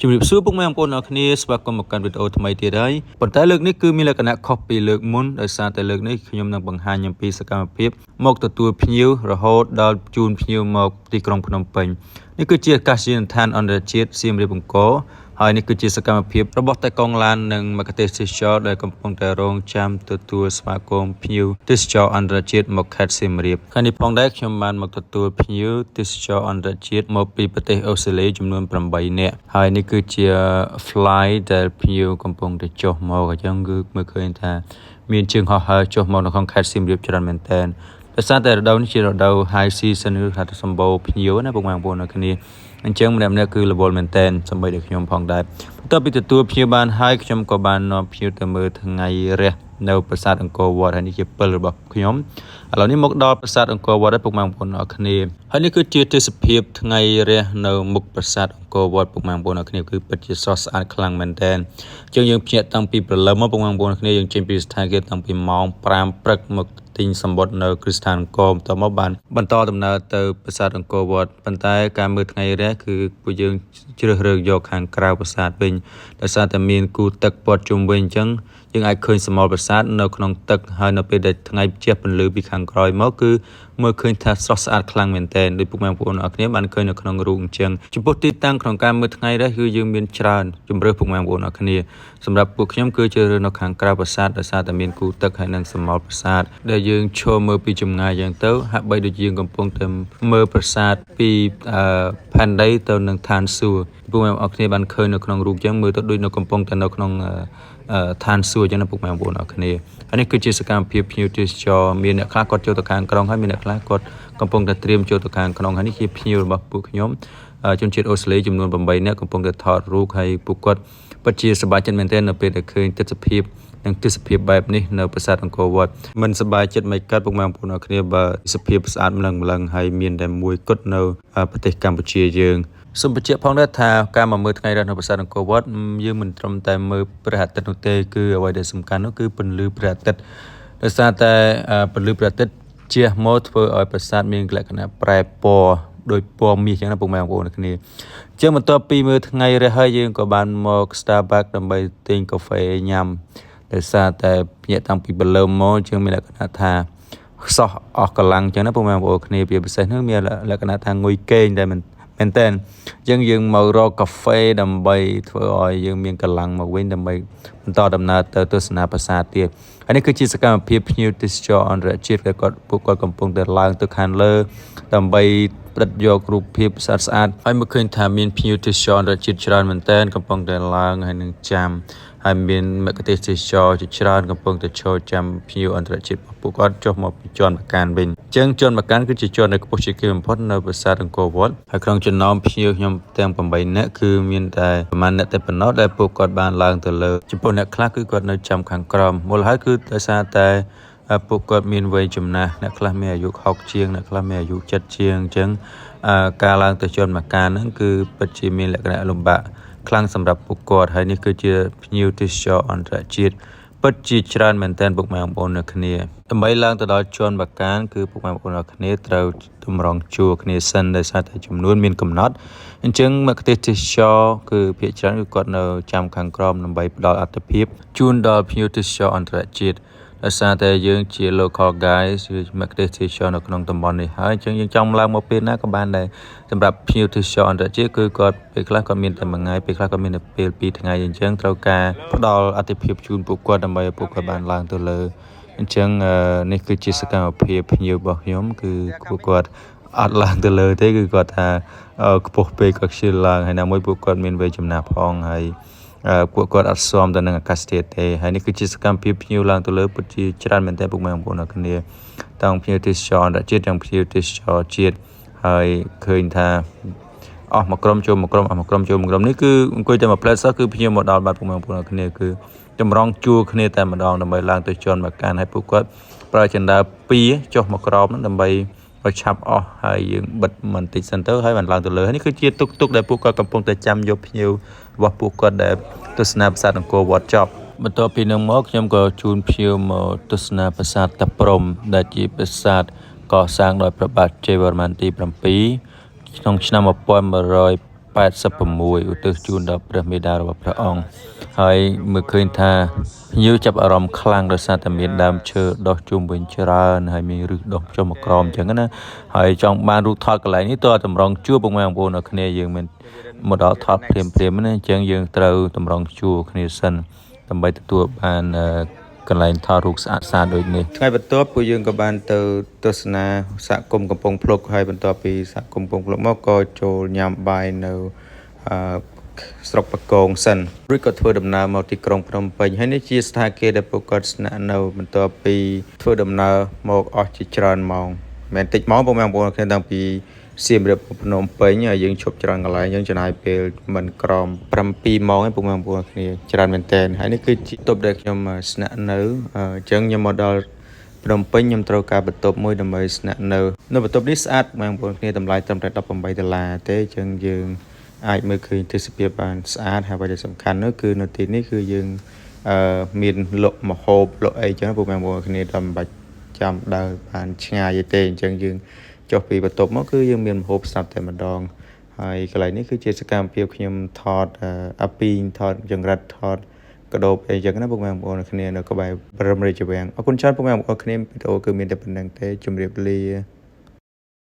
ជំរាបសួរពុកម៉ែបងប្អូនអរគ្នាស្វាគមន៍មកកាន់វីដេអូថ្មីទៀតហើយប៉ុន្តែលើកនេះគឺមានលក្ខណៈខុសពីលើកមុនដោយសារតែលើកនេះខ្ញុំនឹងបង្ហាញអំពីសកម្មភាពមកទទួលភ្ញៀវរហូតដល់ជូនភ្ញៀវមកទីក្រុងភ្នំពេញនេះគឺជាអាកាសយានដ្ឋានអន្តរជាតិសៀមរាបអង្គរហើយនេះគឺជាសកម្មភាពរបស់តៃកុងឡាននិងមគ្គុទ្ទេសក៍ទេសចរដែលកំពុងតែរងចាំទទួលស្វាគមន៍ភ្ញៀវទេសចរអន្តរជាតិមកខេត្តសៀមរាបខាងនេះផងដែរខ្ញុំបានមកទទួលភ្ញៀវទេសចរអន្តរជាតិមកពីប្រទេសអូស្ត្រាលីចំនួន8នាក់ហើយនេះគឺជា flight ដែលភ្ញៀវកំពុងតែចុះមកអញ្ចឹងគឺមើលឃើញថាមានជើងហោះហើរចុះមកនៅក្នុងខេត្តសៀមរាបច្រើនមែនទែនដោយសារតែរដូវនេះជារដូវ high season ឬថាសម្បូរភ្ញៀវណាពុកម៉ែបងប្អូននៅគ្នាអញ្ចឹងម្នាក់ម្នាក់គឺរវល់មែនទែនសម្បីតែខ្ញុំផងដែរបន្ទាប់ពីទទួលភ្ញៀវបានហើយខ្ញុំក៏បាននាំភ្ញៀវទៅមើលថ្ងៃរះនៅប្រាសាទអង្គរវត្តហើយនេះជាពិលរបស់ខ្ញុំឥឡូវនេះមកដល់ប្រាសាទអង្គរវត្តហើយពុកម៉ែបងប្អូនអរគ្នាហើយនេះគឺជាទេសភាពថ្ងៃរះនៅមុខប្រាសាទអង្គរវត្តពុកម៉ែបងប្អូនអរគ្នាគឺពិតជាស្រស់ស្អាតខ្លាំងមែនទែនអញ្ចឹងយើងភ្ញាក់តាំងពីព្រលឹមមកពុកម៉ែបងប្អូនអរគ្នាយើងចេញពីស្ថានភាពតាំងពីម៉ោង5ព្រឹកមកទិញសំបុត្រនៅគ្រឹះស្ថានអង្គរបន្ទាប់មកបានបន្តដំណើរទៅប្រាសាទអង្គរវត្តប៉ុន្តែការមើលថ្ងៃរះគឺពួកយើងជ្រើសរើសយកខាងក្រៅប្រាសាទវិញដោយសារតែមានគូទឹកព័ទ្ធជុំវិញអញ្ចឹងយើងអាចឃើញសមល់ប្រាសាទនៅក្នុងទឹកហើយនៅពេលដែលថ្ងៃជះពន្លឺពីខាងក្រោយមកគឺមើលឃើញថាស្រស់ស្អាតខ្លាំងមែនទែនដោយពុកម៉ែបងប្អូនអរគ្នាបានឃើញនៅក្នុងរូបអញ្ចឹងចំពោះទីតាំងក្នុងការមើលថ្ងៃរះគឺយើងមានច្រើនជម្រើសពុកម៉ែបងប្អូនអរគ្នាសម្រាប់ពួកខ្ញុំគឺជ្រើសរើសនៅខាងក្រៅប្រាសាទដោយសារតែមានគូទឹកហើយនិងសមល់ប្រាសាទដែលយើងឈរមើលពីចម្ងាយយ៉ាងទៅហាក់បីដូចយើងកំពុងតែមើលប្រាសាទពីផែនដីទៅនឹងឋានសួគ៌ពុកម៉ែបងប្អូនគ្នាបានឃើញនៅក្នុងរូបអញ្ចឹងមើលទៅដូចនៅកំពុងតែនៅក្នុងឋានសួគ៌អញ្ចឹងណាពុកម៉ែបងប្អូនអរគ្នាហើយនេះគឺជាសកម្មភាពភ្ញៀវទេសចរមានអ្នកខ្លះគាត់ចូលទៅខាងក្រុងហើយមានអ្នកខ្លះគាត់កំពុងតែត្រៀមចូលទៅខាងក្នុងហើយនេះជាភ្ញៀវរបស់ពួកខ្ញុំជនជាតិអូស្ត្រាលីចំនួន8នាក់កំពុងតែថតរូបហើយពួកគាត់ពិតជាសប្បាយចិត្តមែនទែននៅពេលដែលឃើញទស្សនភាពនិងទេសភាពបែបនេះនៅប្រាសាទអង្គរវត្តមិនសប្បាយចិត្តមិនកាត់ពុកម៉ែបងប្អូនអរគ្នាបើសភាពស្អាតម្លឹងម្លឹងហើយមានតែមួយគត់នៅប្រទេសកម្ពុជាយើងសូមបញ្ជាក់ផងដែរថាការមកមើលថ្ងៃរះនៅប្រាសាទអង្គរវត្តយើងមិនត្រឹមតែមើលព្រះអាទិត្យនោះទេគឺអ្វីដែលសំខាន់នោះគឺពន្លឺព្រះអាទិត្យដោយសារតែពន្លឺព្រះអាទិត្យជះមកធ្វើឲ្យប្រាសាទមានលក្ខណៈប្រែពណ៌ដោយពណ៌មាសចឹងណាពុកម៉ែបងប្អូនគ្នាអញ្ចឹងបន្ទាប់ពីមើលថ្ងៃរះហើយយើងក៏បានមក Starbucks ដើម្បីទិញកាហ្វេញ៉ាំដោយសារតែភ្ញាក់តាំងពីព្រលឹមមកជាងមានលក្ខណៈថាខ្សោះអស់កម្លាំងចឹងណាពុកម៉ែបងប្អូនគ្នាពីពិសេសនោះមានលក្ខណៈថាងុយកេងតែមិនមែនតើអញ្ចឹងយើងមករកកាហ្វេដើម្បីធ្វើឲ្យយើងមានកម្លាំងមកវិញដើម្បីបន្តដំណើរទៅទស្សនាប្រាសាទទៀតហើយនេះគឺជាសកម្មភាពភ្ញៀវទេសចរអន្តរជាតិដែលគាត់ពួកគាត់កំពុងតែឡើងទៅខាងលើដើម្បីផ្ដិតយករូបភាពស្អាតស្អាតហើយមើលឃើញថាមានភ្ញៀវទេសចរអន្តរជាតិច្រើនមែនទែនកំពុងតែឡើងហើយនឹងចាំហើយមានមគ្គុទ្ទេសក៍ទេសចរជាច្រើនកំពុងតែឈរចាំភ្ញៀវអន្តរជាតិរបស់ពួកគាត់ចុះមកពីជាន់ម្កានវិញអញ្ចឹងជាន់ម្កានគឺជាជាន់ដែលខ្ពស់ជាងគេបំផុតនៅប្រាសាទអង្គរវត្តហើយក្នុងចំណោមភ្ញៀវខ្ញុំទាំង8នាក់គឺមានតែប្រហែលអ្នកតែប៉ុណ្ណោះដែលពួកគាត់បានឡើងទៅលើចំពោះអ្នកខ្លះគឺគាត់នៅចាំខាងក្រោមមូលហេតុគឺដោយសារតែពួកគាត់មានវ័យចំណាស់អ្នកខ្លះមានអាយុ60ជាងអ្នកខ្លះមានអាយុ70ជាងអញ្ចឹងការឡើងទៅជាន់ម្កានហ្នឹងគឺពិតជាមានលក្ខណៈលំបាកខ្លាំងសម្រាប់ពួកគាត់ហើយនេះគឺជាភ្ញៀវទេសចរអន្តរជាតិពិតជាច្រើនមែនទែនពុកម៉ែបងប្អូននៅគ្នាដើម្បីឡើងទៅដល់ជាន់បាកានគឺពុកម៉ែបងប្អូននៅគ្នាត្រូវតម្រង់ជួរគ្នាសិនដោយសារតែចំនួនមានកំណត់អញ្ចឹងមគ្គុទ្ទេសក៍ទេសចរគឺភាគច្រើនគឺគាត់នៅចាំខាងក្រោមដើម្បីផ្ដល់អត្ថភាពជូនដល់ភ្ញៀវទេសចរអន្តរជាតិដោយសារតែយើងជា local guide គឺមគ្គុទ្ទេសក៍ទេសចរនៅក្នុងតំបន់នេះហើយអញ្ចឹងយើងចង់ឡើងមកពេលណាក៏បានដែរសម្រាប់ភ្ញៀវទេសចរអន្តរជាតិគឺគាត់ពេលខ្លះគាត់មានតែមួយថ្ងៃពេលខ្លះគាត់មានតែពេលពីរថ្ងៃអញ្ចឹងត្រូវការផ្ដល់អត្ថភាពជូនពួកគាត់ដើម្បីឲ្យពួកគាត់បានឡើងទៅលើអញ្ចឹងនេះគឺជាសកម្មភាពភ្ញៀវរបស់ខ្ញុំគឺពួកគាត់អត់ឡើងទៅលើទេគឺគាត់ថាខ្ពស់ពេកគាត់ខ្ជិលឡើងហើយណាមួយពួកគាត់មានវ័យចំណាស់ផងហើយពួកគាត់អត់ស៊ាំទៅនឹងអាកាសធាតុទេហើយនេះគឺជាសកម្មភាពភ្ញៀវឡើងទៅលើពិតជាច្រើនមែនទែនពុកម៉ែបងប្អូនអរគ្នាទាំងភ្ញៀវទេសចរអន្តរជាតិទាំងភ្ញៀវទេសចរជាតិហើយឃើញថាអស់មួយក្រុមចូលមួយក្រុមអស់មួយក្រុមចូលមួយក្រុមនេះគឺអង្គុយតែមួយផ្លែសោះគឺភ្ញៀវមកដល់បាត់ពុកម៉ែបងប្អូនអរគ្នាគឺចម្រងជួរគ្នាតែម្ដងដើម្បីឡើងទៅជាន់មកកាន់ហើយពួកគាត់ប្រើចណ្ដើពីចុះមកក្រោមហ្នឹងដើម្បីឲ្យឆាប់អស់ហើយយើងបិទបន្តិចសិនទៅហើយបានឡើងទៅលើនេះគឺជាទុកទុកដែលពួកគាត់កំពុងតែចាំយកភ្ញៀវរបស់ពួកគាត់ដែលទស្សនាប្រាសាទអង្គរវត្តចប់បន្ទាប់ពីនឹងមកខ្ញុំក៏ជូនភ្ញៀវមកទស្សនាប្រាសាទតាព្រំដែលជាប្រាសាទកសាងដោយព្រះបាទជ័យវរ្ម័នទី7ក្នុងឆ្នាំ1100 86ឧទ្ទិសជូនដល់ព្រះមេដារបស់ព្រះអង្គហើយមើលឃើញថាភ្ញៀវចាប់អារម្មណ៍ខ្លាំងដោយសារតែមានដើមឈើដុះជុំវិញច្រើនហើយមានឫសដុះចុះមកក្រោមអញ្ចឹងណាហើយចង់បានរូបថតកន្លែងនេះតើតម្រង់ជួរពុកម៉ែបងប្អូនអរគ្នាយើងមិនមកដល់ថតភ្លាមភ្លាមណាអញ្ចឹងយើងត្រូវតម្រង់ជួរគ្នាសិនដើម្បីទទួលបានអឺកន្លែងថតរូបស្អាតស្អាតដូចនេះថ្ងៃបន្ទាប់ពួកយើងក៏បានទៅទស្សនាសហគមន៍កំពង់ភ្លុកហើយបន្ទាប់ពីសហគមន៍កំពង់ភ្លុកមកក៏ចូលញ៉ាំបាយនៅអឺស្រុកបកងសិនរួចក៏ធ្វើដំណើរមកទីក្រុងភ្នំពេញហើយនេះជាស្ថានភាពដែលពួកគាត់ស្នាក់នៅបន្ទាប់ពីធ្វើដំណើរមកអស់ជាច្រើនម៉ោងមិនតិចម៉ោងពុកម៉ែបងប្អូនគ្នាតាំងពីសៀមរាបភ្នំពេញហើយយើងឈប់ច្រើនកន្លែងយើងចំណាយពេលមិនក្រោម7ម៉ោងឯងពុកម៉ែបងប្អូនគ្នាច្រើនមែនតើហើយនេះគឺជាបន្ទប់ដែលខ្ញុំស្នាក់នៅអញ្ចឹងខ្ញុំមកដល់ភ្នំពេញខ្ញុំត្រូវការបន្ទប់មួយដើម្បីស្នាក់នៅនៅបន្ទប់នេះស្អាតបងប្អូនគ្នាតម្លៃត្រឹមតែ18ដុល្លារទេអញ្ចឹងយើងអាចមើលឃើញទេសភាពបានស្អាតហើយអ្វីដែលសំខាន់នោះគឺនៅទីនេះគឺយើងអឺមានលក់ម្ហូបលក់អីចឹងពុកម៉ែបងប្អូនគ្នាដល់មិនបាច់ចាំដើរបានឆ្ងាយទេអញ្ចឹងយើងចុះពីបន្ទប់មកគឺយើងមានម្ហូបស្រាប់តែម្ដងហើយកន្លែងនេះគឺជាសកម្មភាពខ្ញុំថតអាពីងថតចង្រិតថតកដោបអីចឹងណាពុកម៉ែបងប្អូនគ្នានៅក្បែរព្រំរាជវាំងអរគុណច្រើនពុកម៉ែបងប្អូនគ្នាវីដេអូគឺមានតែប៉ុណ្្នឹងទេជម្រាបលា។